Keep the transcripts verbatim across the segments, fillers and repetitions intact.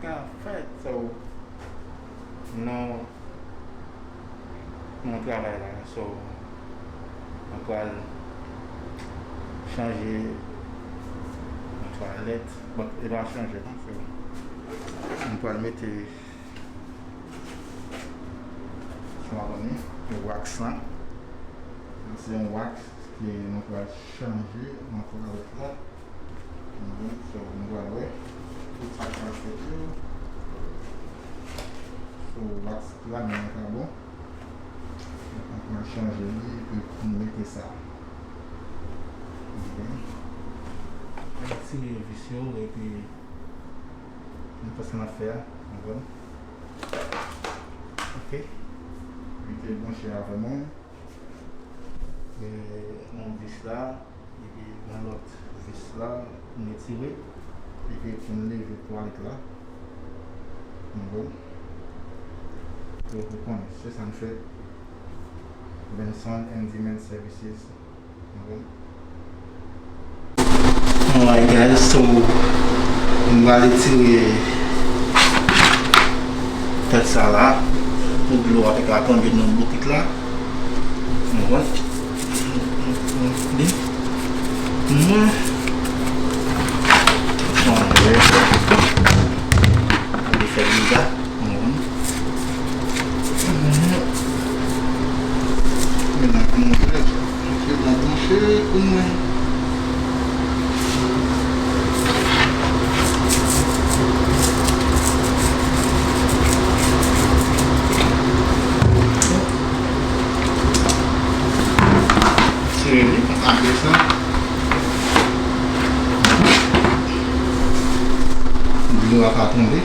An fèt, so, nou, nou travay la, so, nou pral chanje yon twalèt. Bon, e pa chanje, non, so, nou pral mete, sa w ap konnen, wax lan. Sa se yon wax ke nou pral chanje nan twalèt la. Mhm, so, nou pral wè tout sa k pral fèt yo. So, wax la, men pa bon. Nou pral chanje li, epi nou mete sa. Ok. Retire vis yo, epi nou fè sa n ap fè a, konprann? Ok. Li te branche avè mwen. E, yon vis la, epi yon lòt vis la, pou n retire, epi pou n leve twalèt la. Konprann? Pou, pou konnen, se sa n fè. Benson Handyman Services. Konprann? Alright, guys, so, m pral retire tèt sa la, pou dlo a te ka tonbe nan boutik la. Mwen. Mwen. Mwen. Mwen fè dega. Mwen. Mwen. Mwen nan konfè. Mwen nan konfè pou mwen. Tire li, apre sa, dlo a pa tonbe.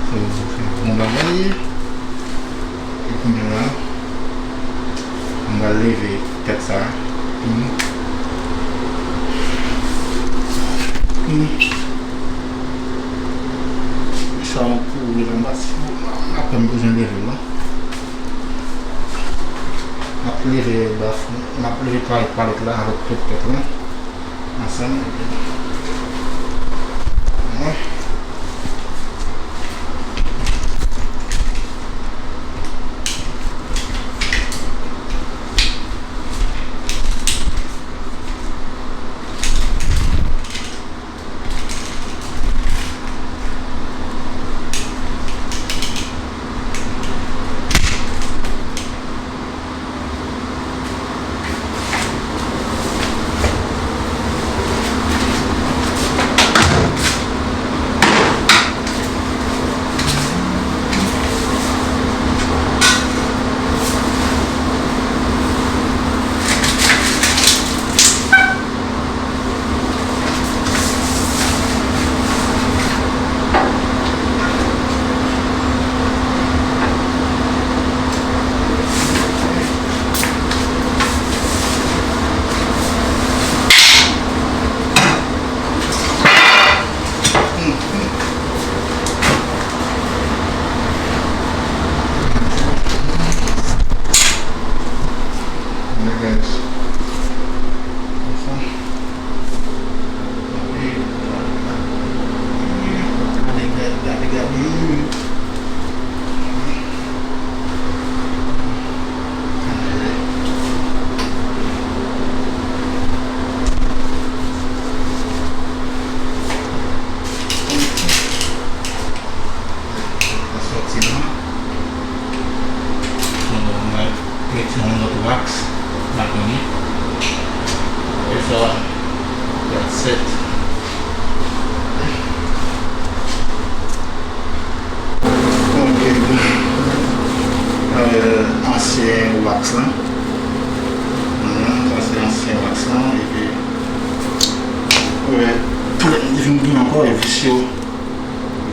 So, se bon bagay. E kounye a, m pral leve tèt sa. Hmm. Hmm. Sa yon kouri anba si apre m bezwen leve l la. M ap leve baf, m ap leve palèt, palèt la avèk tout tèt la ansanm epi mwen. Sa sòti la. So, mwen mete yon lòt wax ladan li. E sa, that's it. Ok. Euh, ansyen wax lan. Mhm, sa se ansyen wax lan. Epi, euh, tou lè m te fin gen ankò, e vis yo.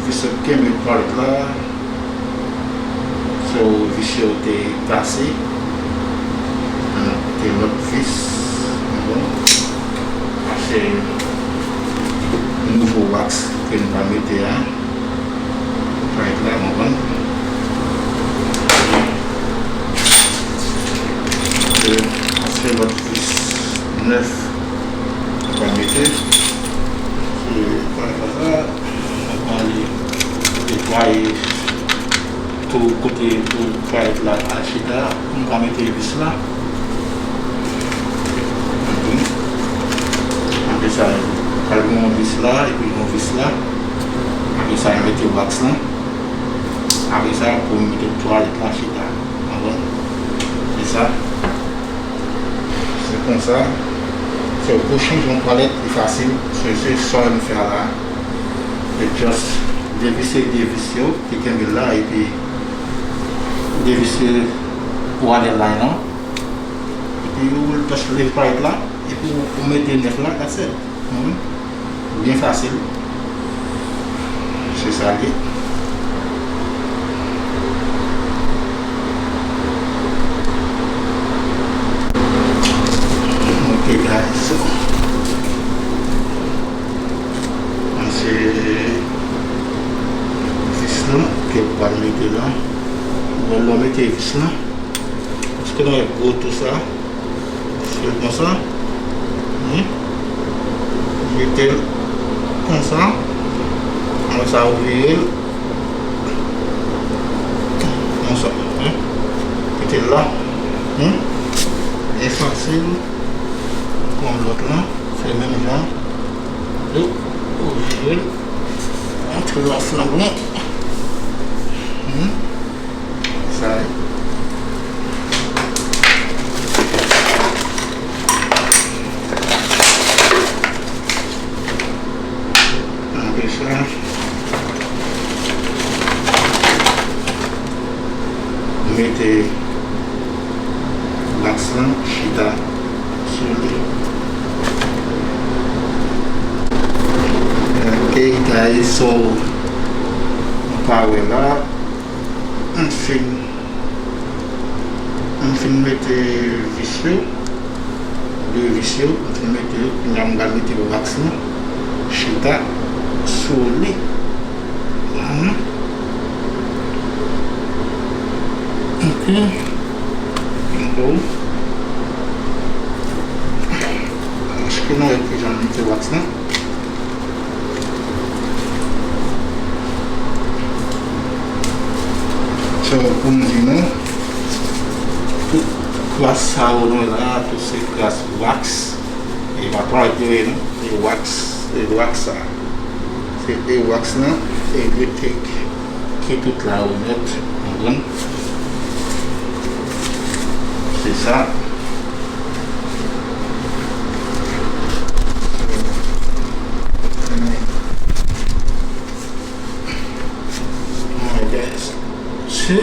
Vis yo kenbe palèt la. So, vis yo te kase. Ann ap mete lòt vis. Bon. Sa se nouvo wax ke nou va mete a. Palèt la, konprann. Sa se lòt vis nèf nou va mete. Se palèt la sa. Mwen pran li, e pou Ay, tou kote pou twalet la al chita, m ka mete vis la. Apre sa, pral gen yon vis la, epi yon vis la. Apre sa, mete wax lan. Apre sa, pou mete twalet la chita. Konprann? Se sa. Se konsa. Se pou chanje yon twalet, li fasil. Se, se sa m fè la. E just devise de vis yo ki kenbe l la, epi devise water line lan. Epi ou just leve twalet la, epi ou, ou mete nèf la, that's it. Mhm. Byen fasil. Se sa l ye. Ok, guys. An se vis lan ke w pral mete la. Bon, lè w mete vis lan, paske nan gwo tou sa, se konsa. Hmm? Mete l konsa. Apre sa, ou vire l konsa. Hmm? Mete l la. Hmm? Byen fasil. Pran lòt lan. Fè menm jan. Ou vire l. Antre l an flank lan. Hmm? Sa ye. Apre sa, mete wax lan chita sou li. Ok, guys, so, nou ka wè la, m fin, m fin mete vis yo, de vis yo, m fin mete yo, kounye a m pral mete wax lan chita sou li. Mhm. Ok. Bon. Èske nou wè kijan m mete wax lan? So, pou m di nou, tout kras sa yo nou wè la, tout se kras wax. E pa twalet yo ye non, e wax, e wax sa. Se e wax lan, e yo te ki tout la yo nèt, konprann? Se sa. Alright, guys. Si,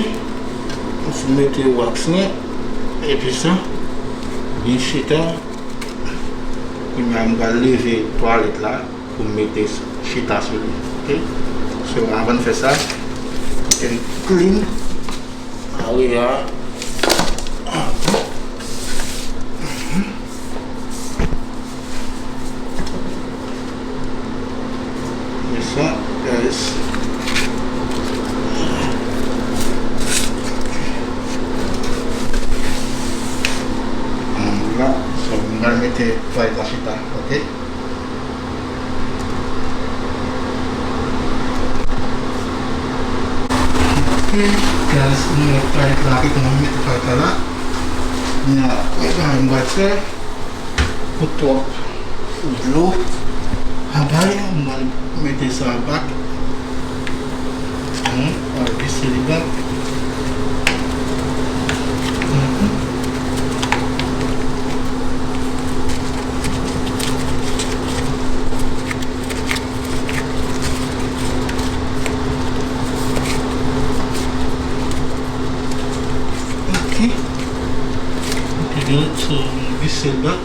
ou fin mete wax lan, epi sa, byen chita, kounye a m pral leve twalet la pou m mete chita sou li. Ok? So, anvan n fè sa, pou ke l clean. Awe a. E sa, guys. Ann la, so, m pral mete twalet la chita, ok? Ok, guys, nou wè twalet la, kòman m mete twalet la la. Kounye a, wè sa m pral fè. Pou twòp dlo pa bay, m pral mete sa back. Mhm, m pral vise li back. Mhm. Ok. Ok, so, m vise l back.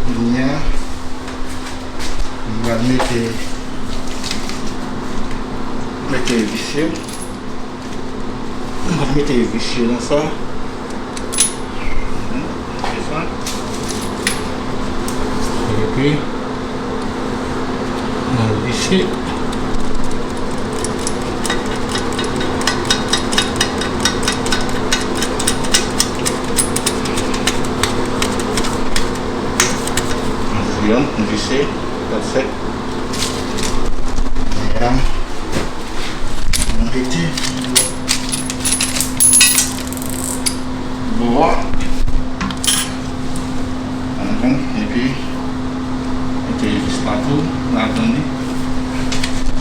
Kounye a, m pral mete, mete vis yo. M pral mete vis yo nan sa. Mhm, se sa. Epi, m pral vise. Yon, vise, that's it. Yeah. Mete bò a. Ann, epi mete vis la tou ladan li.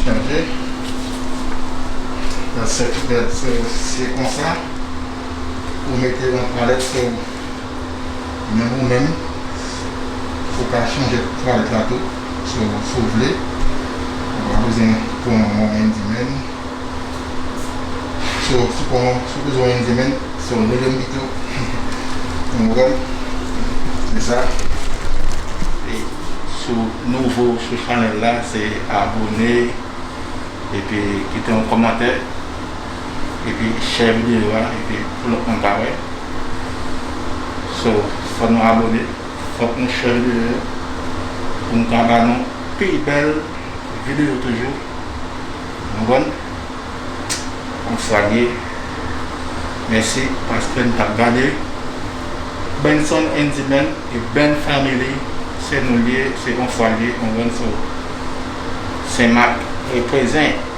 Chanje. Se, se, se konsa ou mete yon twalèt, se menm ou menm, ou ka chanje twalèt la tou, si w, si w vle. Ou pa bezwen pran yon handyman. So, si w pran, si w bezwen yon handyman, so, rele m pito. Ou konprann? Se sa. E si w nouvo sou chanèl la, se abone, epi kite yon kòmantè, epi share videyo a, epi pou lòt moun ka wè. So, fò nou abone, fòk nou share videyo pou nou ka ba nou pi bèl videyo toujou. Nou konprann? Yon fwa l ye. Mèsi paske n t ap gade. Benson Handyman e Ben Family, se nou l ye, se yon fwa l ye, yon grenn so. Senmak reprezent.